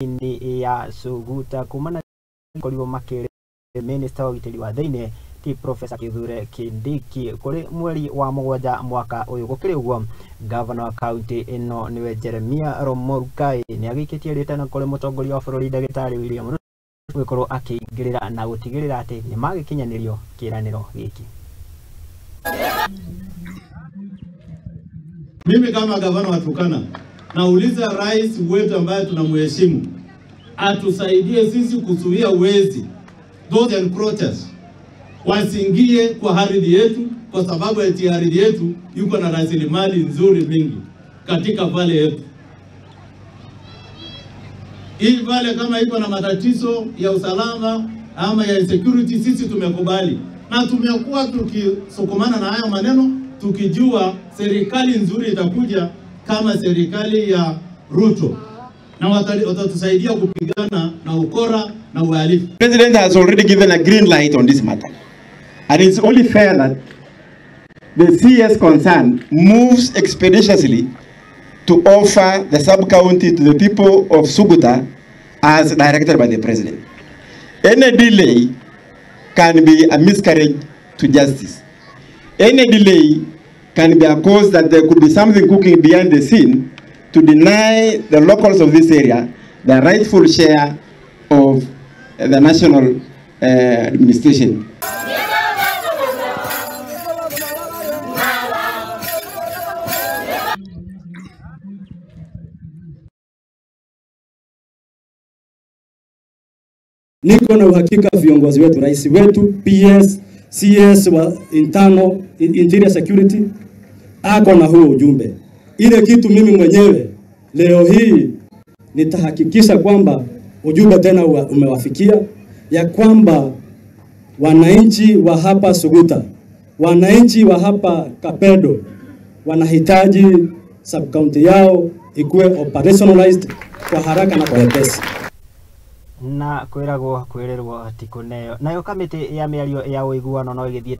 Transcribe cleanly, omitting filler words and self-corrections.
Inĩ ya Suguta kumana korirwo makĩrĩ Minister wa ũgitĩri wa thĩinĩ ti Professor Kithure Kindiki kũrĩ mweri wa mũgwanja mwaka ũyũ. Gũkĩrĩ ũguo, Governor wa kaunti ĩno nĩwe Jeremiah Lomorukai nĩ agĩikĩtie rĩtana kũrĩ mũtongoria wa bũrũri ndagĩtarĩ William Ruto gũgĩkorwo akĩingĩrĩra na gũtigĩrĩra atĩ nĩ magĩkinyanĩrio kĩĩranĩro gĩkĩ. Mimi kama gavana wa Turkana nauliza rais wetu ambaye tunamheshimu atusaidie sisi kuzuia wezi, those encroachers wasiingie kwa ardhi yetu, kwa sababu eti ardhi yetu yuko na rasilimali nzuri mingi katika vale yetu. Hii vale kama iko na matatizo ya usalama ama ya insecurity, sisi tumekubali na tumekuwa tukisukumana na haya maneno tukijua serikali nzuri itakuja kama serikali ya Ruto na watatusaidia kupigana na ukora na uhalifu. President has already given a green light on this matter, and it's only fair that the CS concerned moves expeditiously to offer the sub-county to the people of Suguta as directed by the president. Any delay can be a miscarriage to justice. Any delay can be a cause that there could be something cooking behind the scene to deny the locals of this area the rightful share of the national administration. Niko na uhakika viongozi wetu, rais wetu, PS, CS wa internal, interior security, ako na huo ujumbe. Ile kitu mimi mwenyewe leo hii nitahakikisha kwamba ujumbe tena umewafikia, ya kwamba wananchi wa hapa Suguta, wananchi wa hapa Kapedo wanahitaji sub-county yao ikuwe operationalized kwa haraka na kwa wepesi. Na kwĩragwo kwĩrĩrwo ti kũneo. Nayo kamĩtĩ ya mĩario ya ũiguano no ĩgĩthiĩ